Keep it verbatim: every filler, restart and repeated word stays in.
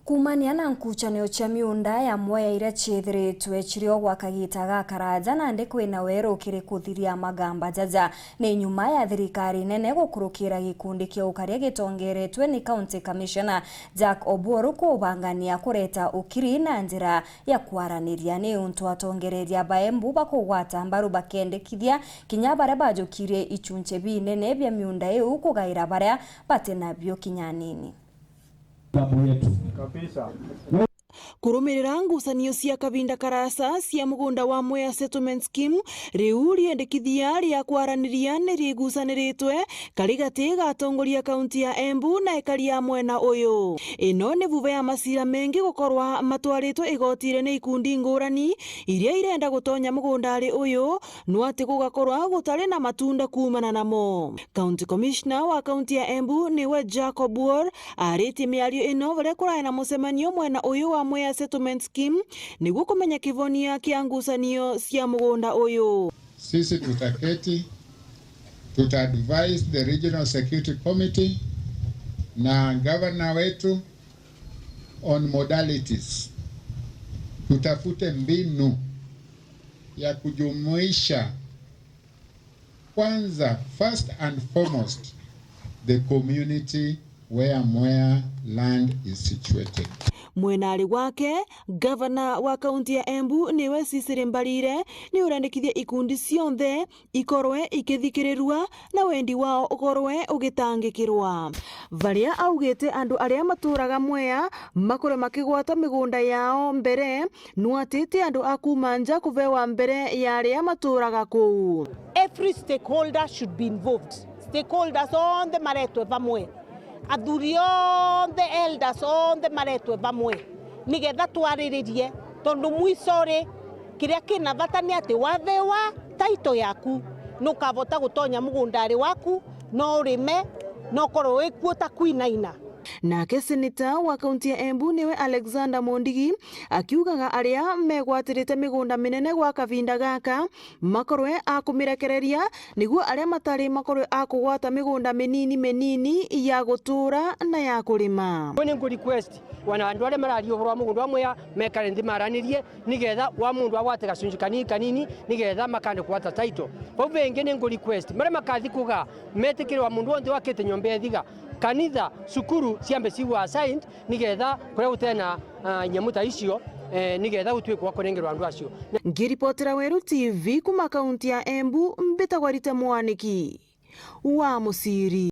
Kuumania na nkucanio cia miunda ya Mwea iria ciithiritwe ciri o gwa kagiita gakaraja, nandi kwina weru kiri kuthiria magamba jaja. Ni nyuma ya thirikari nene gukurukira gikundi kia ukaria gitongeretwe ni County Commissioner Jack Oburu kubangania kureta ukiri na njira ya kwaraniria. Ni untu atongereria ba Embu bakugwata mbaru bakendekithia kinya baria bajukirie ichunche binene bia miunda iu kugaira baria bati nabio kinya anini. Tabu yetu. Kabisa. Kurumirira ngucanio cia kavinda karasa cia mugunda wa Mwea Settlement Scheme, riu riendekithia ria kwaraniria ni rigucaniritwe karigati ga atongoria kaunti ya Embu na ekari a mwena uyu. Ino ni vuva ya macira mengi gukorwa matwaritwe igotire ni ikundi ngurani iria irenda gutonya mugundari uyu, no ati gugakorwa gutari na matunda kuumana namo. County Commissioner wa kaunti ya Embu niwe Jacob Wall aritie miario ino baria kurai na mucemanio mwena uyu wa Mwea Settlement Scheme niguo kumenya kivonia kia ngucanio cia mugunda uyu. Sisi tutaketi, tuta advise the Regional Security Committee na governor wetu on modalities. Tutafute mbinu ya kujumuisha kwanza, first and foremost, the community where Mwea land is situated. Mwenari gwake, gavana wa kaunti ya Embu niwe Cecily Mbarire ni urendekithia ikundi cionthe ikorwe ikithikirirua na wendi wao ukorwe ugitangikirwa. Varia augite andu aria maturaga Mwea makorwe makigwata migunda yao mbere, no ati ti andu a kuuma nja kubewa mbere ya aria maturaga kuu. Every stakeholder should be involved. Stakeholders onthe maretwe vamwe. Athuri onthe, elders onthe maretwe vamwe, nigetha twariririe, tondu mwico ri, kiria kina vata ni ati wathewa title yaku, nukavota gutonya mugundari waku, no urime, no ukorwe wikuo ta kwinaina. Nake seneta wa kaunti ya Embu niwe Alexander Mondigi, akiugaga aria megwatirite migunda minene gwa kavinda gaka makorwe a kumirekereria, niguo aria matari makorwe a kugwata migunda minini minini ya gutura na ya kurima. Ni ngu request wana andu aria marari uvoro wa mugunda wa Mwea mekare nthi maranirie, nigetha wa mundu agwate gacunji kanini kanini, nigetha makande kugwata title. Vau vingi ni ngu request maria makathi kuga metikirwa mundu wonthe wakite nyomba ya ithiga, kanitha, cukuru ciambe cigwe assigned, nigetha kuria gutena, ah, nyamu ta icio, eh, nigetha gutwikwa kurengerwa andu acio. Ngiripotera Weru T V kuma kaunti ya Embu, mbitagwa Rita Mwaniki wa Muciri.